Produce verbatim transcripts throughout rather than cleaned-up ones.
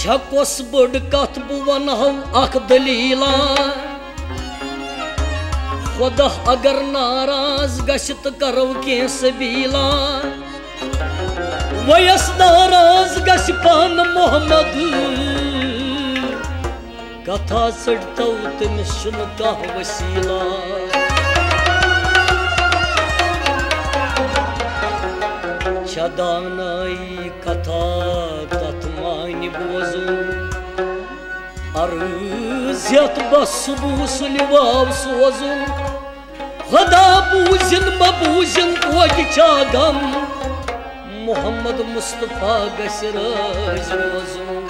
چھےٚ کۄس بٔڑ کتھ بہٕ ونہو اکھ دٔلیٖلا۔ خۄدا اگر ناراض گژھِ تہٕ کرو کینٛہہ سبیٖلا۔ ویس ناراض گژھِ پانہٕ محمد، کتھا ژٔٹتو تٔمِس چھُنہٕ کانٛہہ وسیٖلا۔ چھےٚ دانٲیی کتھا تتھ معنی بوزُن، عرض یتھ بس بوٗسہٕ لِواو سوزُن۔ خۄدا بوٗزِن مہ بوٗزِن توتہِ چھا غم، محمد مصطفیٰ گژھِ رٲضۍ روزُن۔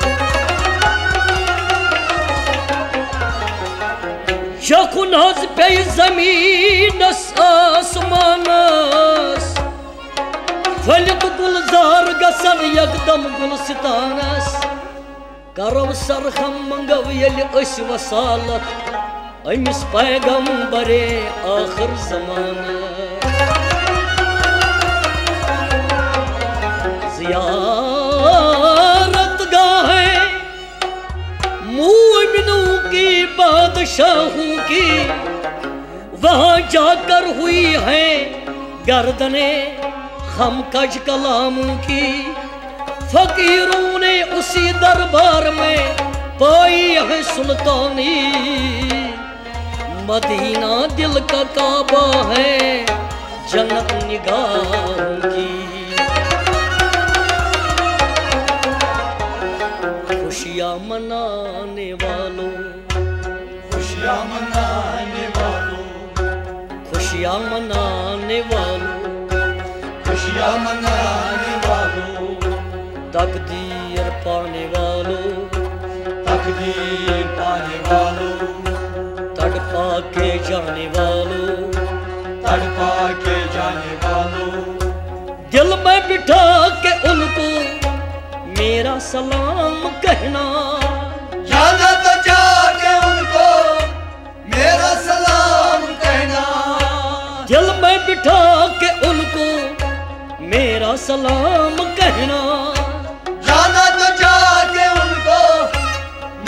شکُن حظ پیٚیہِ زمینس آسمانس، پھٔلِتھ گُلزار گژھن یکدم گُلستانس۔ کرو سرخم منگو ییٚلہِ أسۍ وصالت أمِس پیغمبرے آخر زمانہٕ۔ زیارت گاہ مومنوں کی، بادشاہوں کی، وہاں جا کر ہوئی ہے گردنیں خم کج کلاموں کی۔ فقیروں نے اسی دربار میں پائی ہے سلطانی۔ مدینہ دل کا کعبہ ہے جنت نگاہوں کی۔ خوشیاں منانے والوں، خوشیاں منانے والوں، خوشیاں منانے والوں، خوشیاں منانے والوں، تقدیر پانے والوں، تقدیر پانے والوں، تڑپا کے جانے والوں، تڑپا کے جانے والوں، دل میں بٹھا کے ان کو میرا سلام کہنا۔ جانا تو جا کے ان کو میرا سلام کہنا۔ دل میں بٹھا کے ان کو میرا سلام کہنا۔ جانا تو جا کے ان کو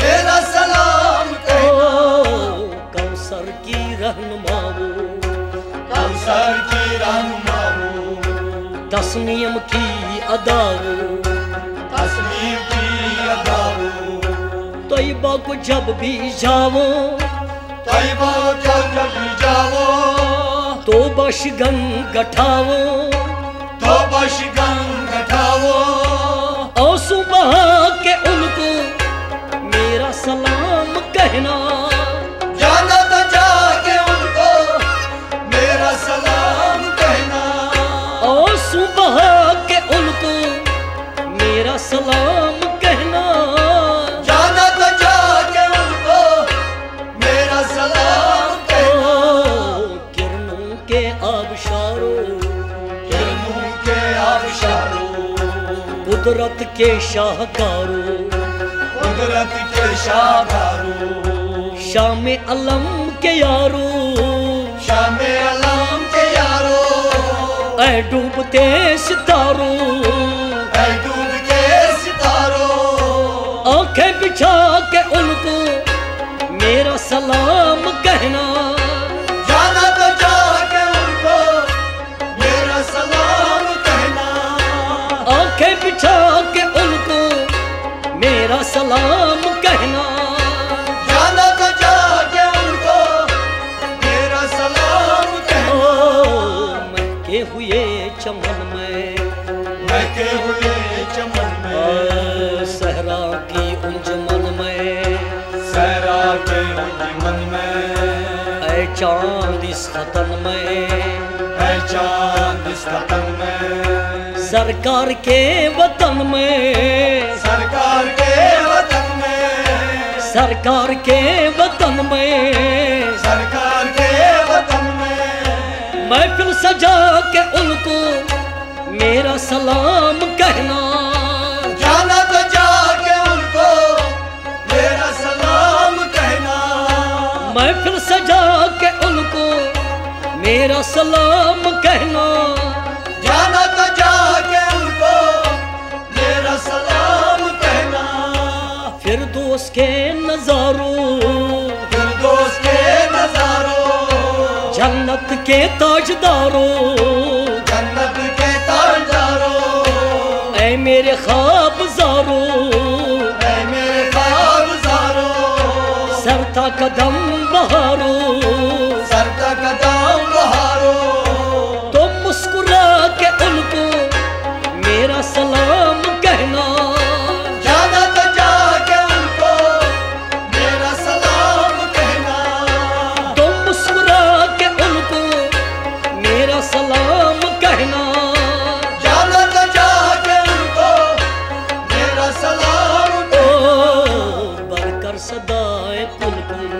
میرا سلام کہنا۔ او کوثر کی رہنما وہ، کوثر کی رہنما وہ، تسنیم کی ادا وہ، تسنیم کی ادا وہ۔ طیبہ کو جب بھی جاؤ، طیبہ کو جب بھی جاؤ، تو بش گن گٹھاؤ، تو بش گن گٹھاؤ۔ آنسو بہا کے ان کو میرا سلام کہنا۔ جانا تو جا کے ان کو میرا سلام کہنا۔ آنسو بہا کے ان کو میرا سلام کہنا۔ جانا تو جا کے ان کو میرا سلام کہنا۔ او کرنوں کے آبشارو، کرنوں کے آبشارو، قدرت کے شاہکارو، قدرت کے شاہکارو، شام علم کے یارو، شام علم کے یارو، اے ڈوبتے ستارو، اے ڈوبتے ستارو، آنکھیں بچھا کے ان کو میرا سلام کہنا۔ جانا تو جا کے ان کو میرا سلام کہنا۔ آنکھیں بچھا کے ان کو میرا سلام کہنا۔ جانا تو جا کے ان کو میرا سلام کہنا۔ او مہکے ہوئے چمن میں، مہکے ہوئے چمن میں، اے صحرا کی انجمن میں، صحرا کے انجمن میں، اے چاند اس ختن میں، اے چاند اس ختن میں، سرکار کے وطن میں، سرکار کے وطن میں، سرکار کے وطن میں، سرکار کے وطن میں، محفل سجا کے ان کو میرا سلام کہنا۔ جانا تو جا کے ان کو میرا سلام کہنا۔ محفل سجا کے ان کو میرا سلام کہنا۔ جانا تو جا کے ان کو میرا سلام کہنا۔ کے نظاروں، فردوس کے نظاروں، جنت کے تاجداروں، جنت کے تاجداروں، اے میرے خواب زاروں، اے میرے خواب زاروں، سر تا قدم بہاروں، سر تا قدم بہاروں۔ تو مسکرا کے ان کو میرا سلام کہنا، جانا تو جا کے ان کو میرا سلام کہنا۔ تو مسکرا کے ان کو میرا سلام کہنا، جانا تو جا کے ان کو میرا سلام کہنا۔ او بن کر صدائے بلبل،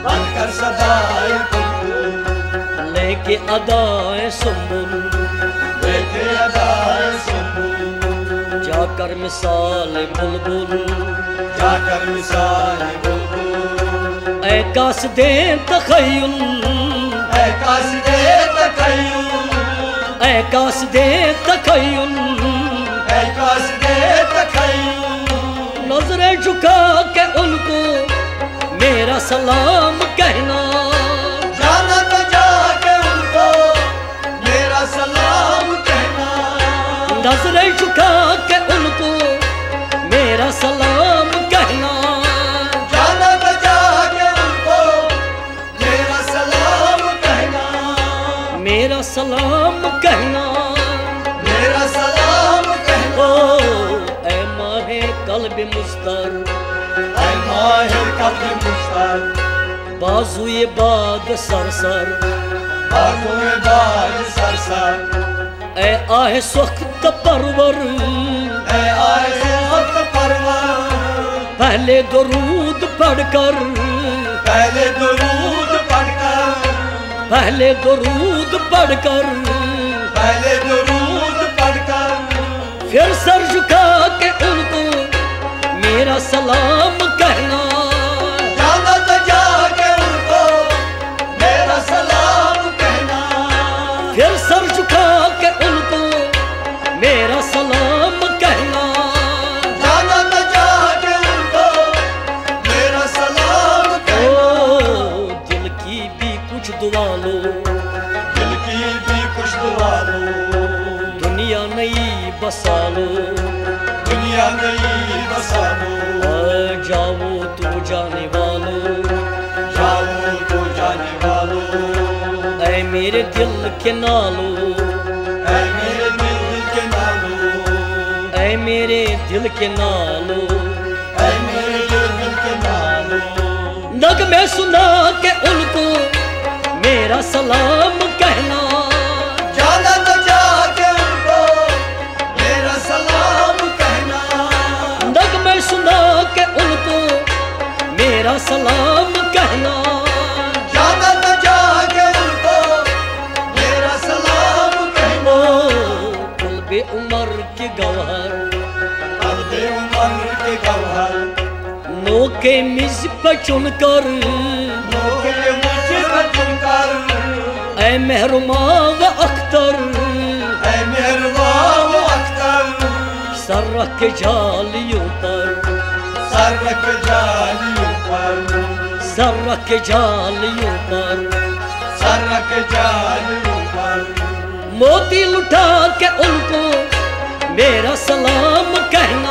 بن کر صدائے بلبل، لے کے ادائے سنبل، لے کے ادائے سنبل، جا کر مثال بلبل، جا کر مثال بلبل۔ اے قاصد تخیل، اے قاصد تخیل، اے قاصد تخیل، اے قاصد تخیل، نظریں جھکا کے ان کو میرا سلام کہنا، جانا تو جا کے ان کو میرا سلام کہنا، نظریں جھکا کے ان کو میرا سلام کہنا، جانا تو جا کے ان کو میرا سلام کہنا، میرا سلام کہنا، میرا سلام کہنا۔ او اے ماہ قلب مضطر، اے ماہ قلب مضطر، بازوی باد سرسر، بازوی باد سرسر، اے آہ سخت پرور، اے آہ سخت پرور، پہلے درود پڑھ کر، پہلے درود پڑھ کر، پہلے درود پڑھ کر، پہلے درود پڑھ کر، پھر سر جھکا کے ان کو میرا سلام کہنا، جانا تو جا کے ان کو میرا سلام کہنا، پھر سر جھکا کے ان کو میرا سلام کہنا، جانا تو جا کے ان کو میرا سلام کہنا۔ او دل کی بھی کچھ دعا لو، دل کی بھی کچھ دعا لو، دنیا نئی بسا لو، دنیا نئی بسا لو، آ جاؤ تو جانے والو، جاؤ تو جانے والو، اے میرے دل کے نالو، اے میرے دل کے نالو، اے میرے دل کے نالو، اے میرے دل کے نالو، نغمے سنا کے ان کو میرا سلام کہنا، جانا تو جا کے ان کو میرا سلام کہنا، نغمے سنا کے ان کو میرا سلام کہنا، جانا تو جا کے ان کو میرا سلام کہنا۔ او قلب عمر کے گوہر، قلب عمر کے گوہر، نوکے مجھ پہ چن کر، نوکے مجھ پہ چن کر، اے مہرما و اختر، اے مہرما و اختر، سر رکھ کے جھالیوں پر، سر رکھ کے جھالیوں پر، سر رکھ کے جھالیوں پر، سر رکھ کے جھالیوں پر، موتی لٹا کے ان کو میرا سلام کہنا،